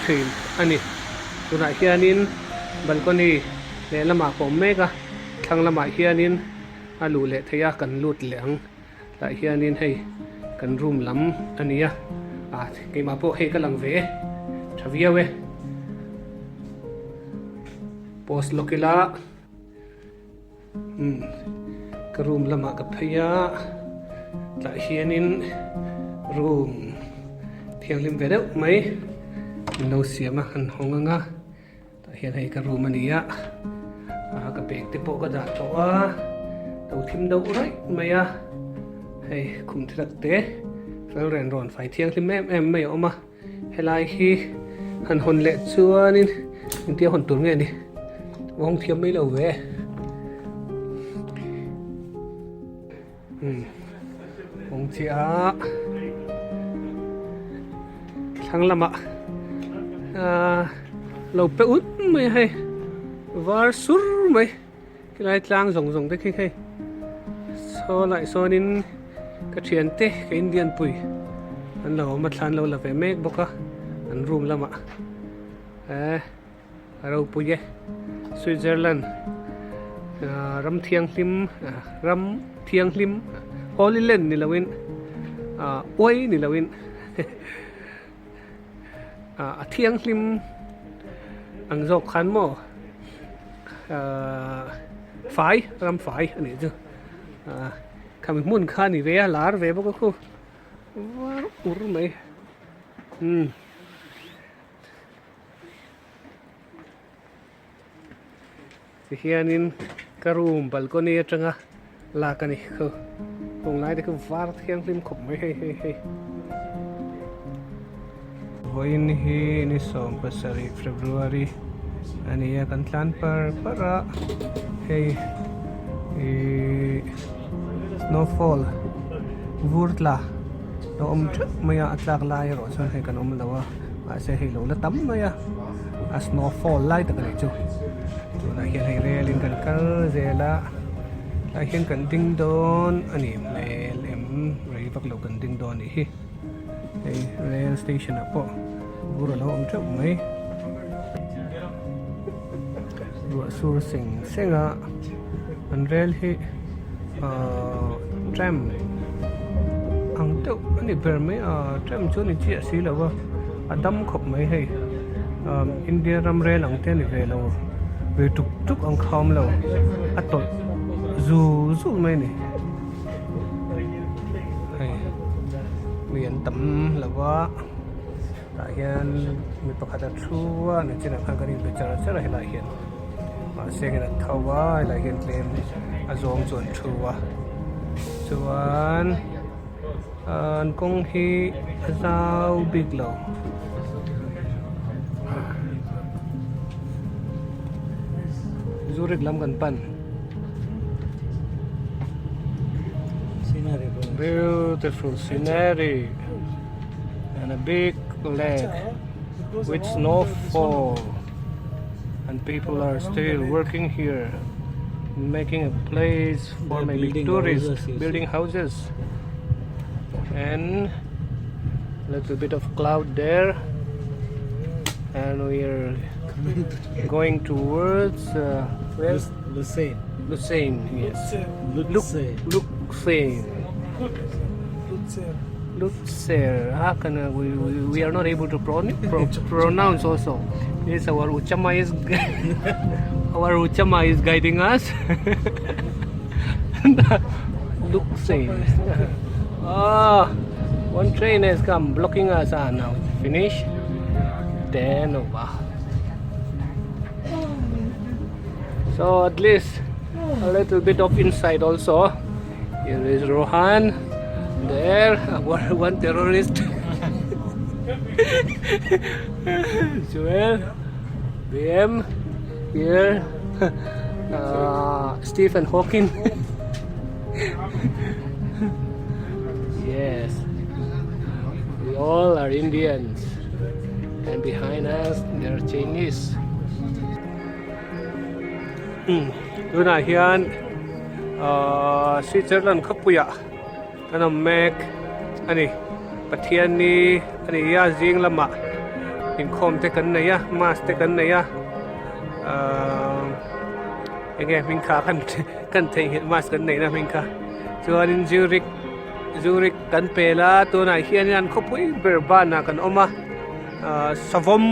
thin a ni. Tunah hianin balcony lehlamah ka awm mek a, thlang lamah hianin a luh leh theih a, kan lut leh ang. Tah hianin hei kan room lam a ni a, ah keimah pawh hei ka lang ve e, tha viau e. Post lawk ila. Umm ka room lamah ka phei a tah hianin room thianghlim ve deuh mai min lo siam a han hawng ang a tah hian hei ka room a ni a ah ka bag te pawh ka dah tawh a lo thim deuh raih mai a hei khum thilak te fel ren rawn fai thianghlim em em mai a awm a. Helai hi han hawn leh chuanin engtia hawn tur nge ni vawng thiam mai lo ve umm vawng chiah a thlang lamah ahh lo pe ut mai a hei var sur mai. Khilai tlang zawng zawng te khi hei saw laih sawnin ka thiante ka Indian pui an lo awm a thla an lo la ve mek bawk a an room lamah eh a ropui e Switzerland ah ram thianghlim ram thianghlim Holy Land ni loin ah uai ni loin ah a thianghlim ang zawk khan maw ahh fai ram fai a nih chu ahh khami hmun kha a ni ve a lar ve bawk a khu var ur mai umm. Tihianin ka room balcony atanga lak a ni khu kawng lai te khu var thianghlim khawp mai hei hei hei. Vawiin hi ni 17 February a ni a kan tlan par par a hei ihh snowfall vur tla a awm theuh mai a a tlak lai erawh chuan hei kan awm lo a mahse hei lo la tam mai a. A snowfall lai tak a nih chu tunah hian hei rel in kan kal zel a tlai hian kan ding dawn a nih hmel em rei vak lo kan ding dawn a nih hi hei rail station ah pawh vur a lo awm teuh mai ruah sur seng seng a an rel hi ahh tram ang deuh a ni ber mai a tram chu a ni chiah si lo a a dam khawp mai hei umm India ram rel ang te a ni ve lo ri tuk tuk ang kha a awm lo a tawlh zul zul mai a ni hei mi an tam lo a tah hian mi pakhat a thu a nichinah khan kan inbe char char a helaiah hian. Mahse engin an tho a helaiah hian tlem a zawng chu an thu a chuan an kawng hi a zau bik lo. Zurich lam kan pan. Beautiful scenery and a big lake with snowfall. And people are still working here making a place for maybe tourists building houses and little bit of cloud there and we are going towards uh, where? Lucerne. Lucerne, yes. Lucerne. Lucerne. Lucerne. How can uh, we, we, we are not able to pro pro pronounce also. Yes, our Uchama is our Uchama is guiding us. Lucerne. Ah, one train has come blocking us. Ah, now it's finished. Then over. So at least a little bit of insight also. Here is Rohan. There, our one terrorist. Joel, BM, here, uh, Stephen Hawking. yes, we all are Indians, and behind us there are Chinese. Hmm, tunah hian ahh Switzerland khawpuiah kan awm mek a ni Pathianni a ni a zing lamah. Inkhawm te kan nei a mass te kan nei a ahh enge hming kha kan kan theihnghilh mass kan neihna hming kha chuanin Zurich Zurich kan pel a tunah hianin an khawpui ber banah kan awm a ahh Savawm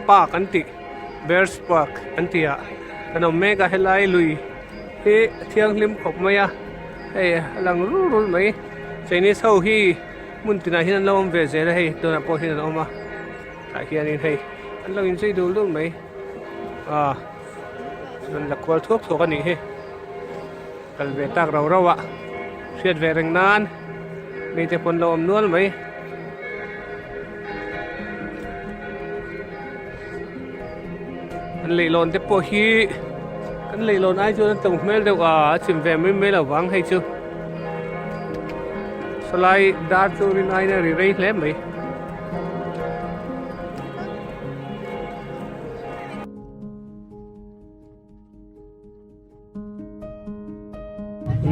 park an tih Bears park an tih ah kan awm mek a helai lui hi a thianghlim khawp mai a hei a lang rul rul mai Chinese ho hi. Hmun tinah hian an lo awm ve zel a hei tunah pawh hian an awm a tah hianin hei an lo inchei dul dul mai ah an la kual thuak thuak a nih hi kal ve tak rau rau a hriat ve reng nan mite pawh an lo awm nual mai. An leihlawn te pawh hi kan leihlawn ai chuan an to hmel deuh a a chim ve mai mai lo vang hei chu sawlai dar chu rin aiin a ri rei hle mai.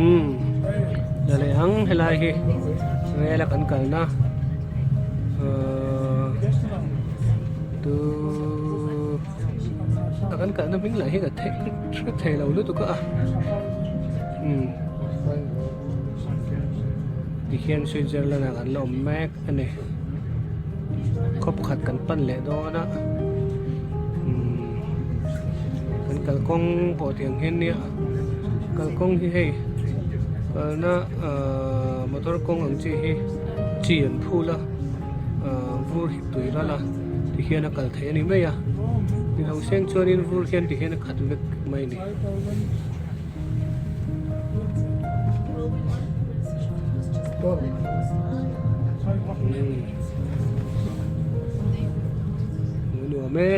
Umm la leh ang helai hi rel a kan kalna ahh tu a kan kalna hming lah hi ka theih hre thei lo lutuk a umm tikhian Switzerland ah kan la awm mek a ni khaw pakhat kan pan leh dawn a umm kan kalkawng pawh tiang hian nia kalkawng hi hei kalna ahh motor kawng ang chi hi chi an phul a ahh vur hi tui ral a tikhian a kal theih a ni mai a ni lo seng chuanin vur hian tikhian a khat vek mai a ni. Nuam e.